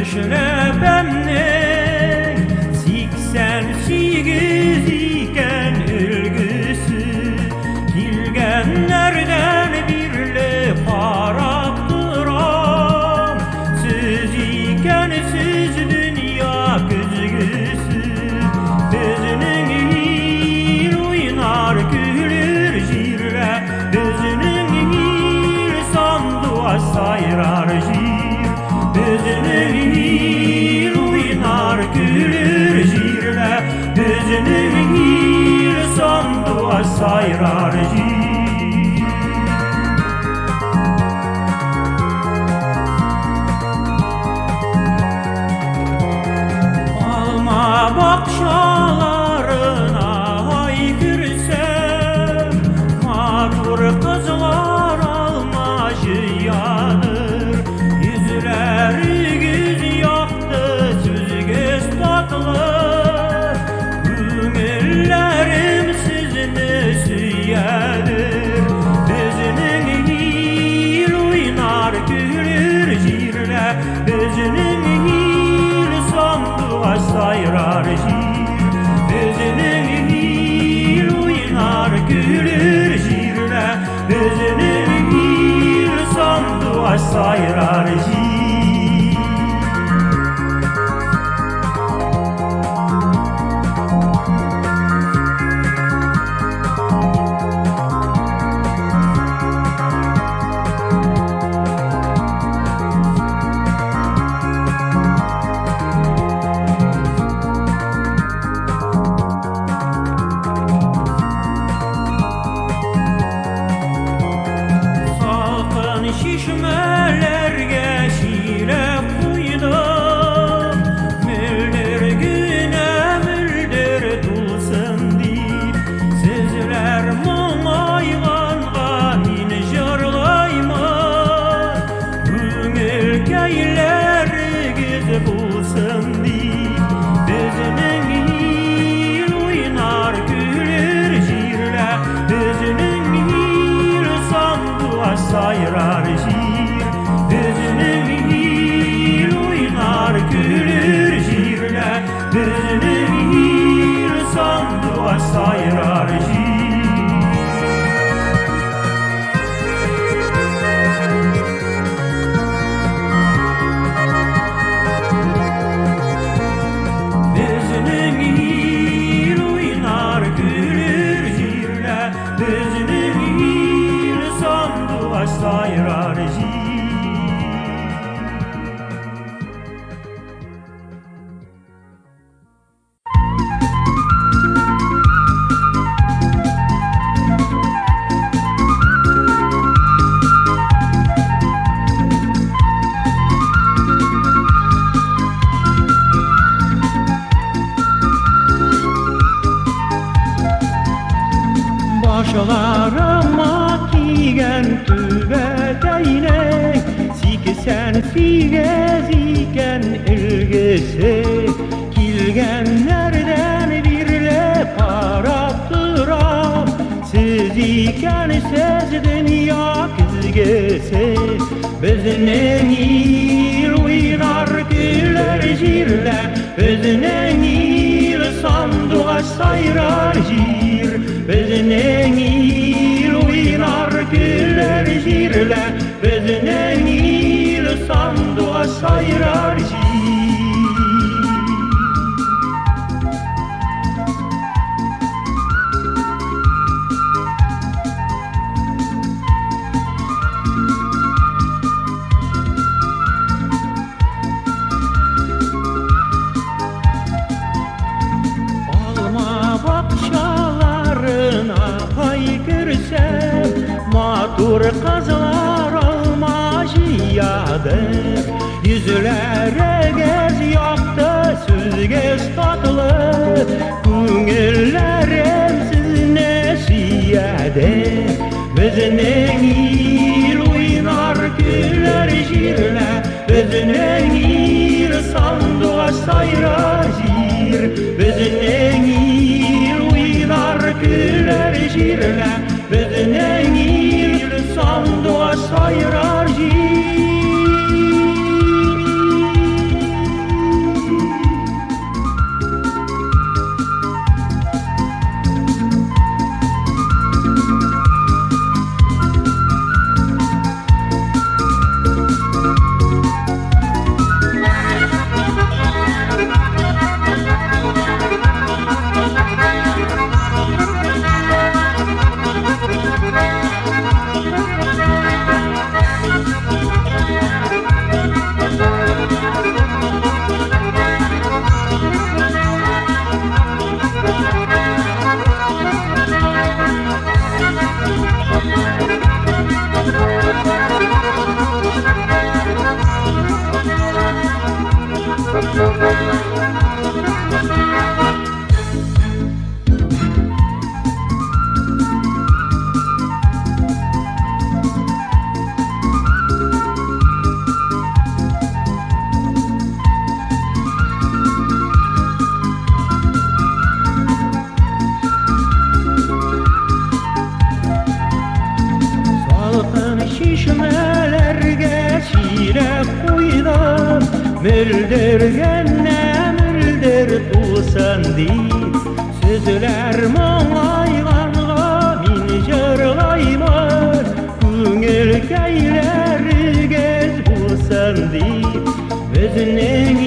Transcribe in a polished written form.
Эшләпәмнең 88 икән өлгесе, килгәннәрдән бирле карап торам, сез икәнсез дөнья көзгесе. Безнең ил уйнар көлер җирдә, безнең ил сандугач сайрар җир, безнең ил уйнар көлер җирдә, безнең ил сандугач сайрар җир. Алма бакчаларына ай керсәм, матур кызлар алма җыядыр. Йөзләрегез якты, сүзегез татлы, күңелләрем сезне сөядер. Безнең ил уйнар көлер җирдә, безнең ил сандугач сайрар җир, безнең ил уйнар көлер җирдә, безнең ил сандугач сайрар җир. Салкын чишмәләргә чиләк куйдым, мөлдер генә мөлдер тулсын дип. Сезләр моңайганга мин җырлаймын, күңелкәйләрегез булсын дип. Безнең ил уйнар көлер җирдә, безнең ил сандугач сайрар җир, безнең ил уйнар көлер җирдә, безнең ил сандугач сайрар җир. Безнең ил уйнар көлер җирдә, безнең ил сандугач сайрар җир. Башларыма кигән түбәтәйнең 88 икән өлгесе, килгәннәрдән бирле карап торам, сез икәнсез дөнья көзгесе. Безнең ил уйнар көлер җирдә, безнең ил сандугач сайрар җир, безнең ил уйнар көлер җирдә, безнең ил сандугач сайрар җир. Алма бакчаларына ай керсәм, матур кызлар алма җыядыр. Йөзләрегез якты, Сүзегез татлы, күңелләрем сезне сөяде. Безнең ил уйнар көләр җирлә, безнең ил сандугач сайрар җир. Безнең ил уйнар көләр җирлә, безнең ил сандугач сайрар җир. Салкын чишмәләргә чиләк куйдым, мөлдергәннән мөлдер тулсын дип. Сүзләр моңайганга мин җырлаймын, күңелкәйләрегез булсын дип. Безнең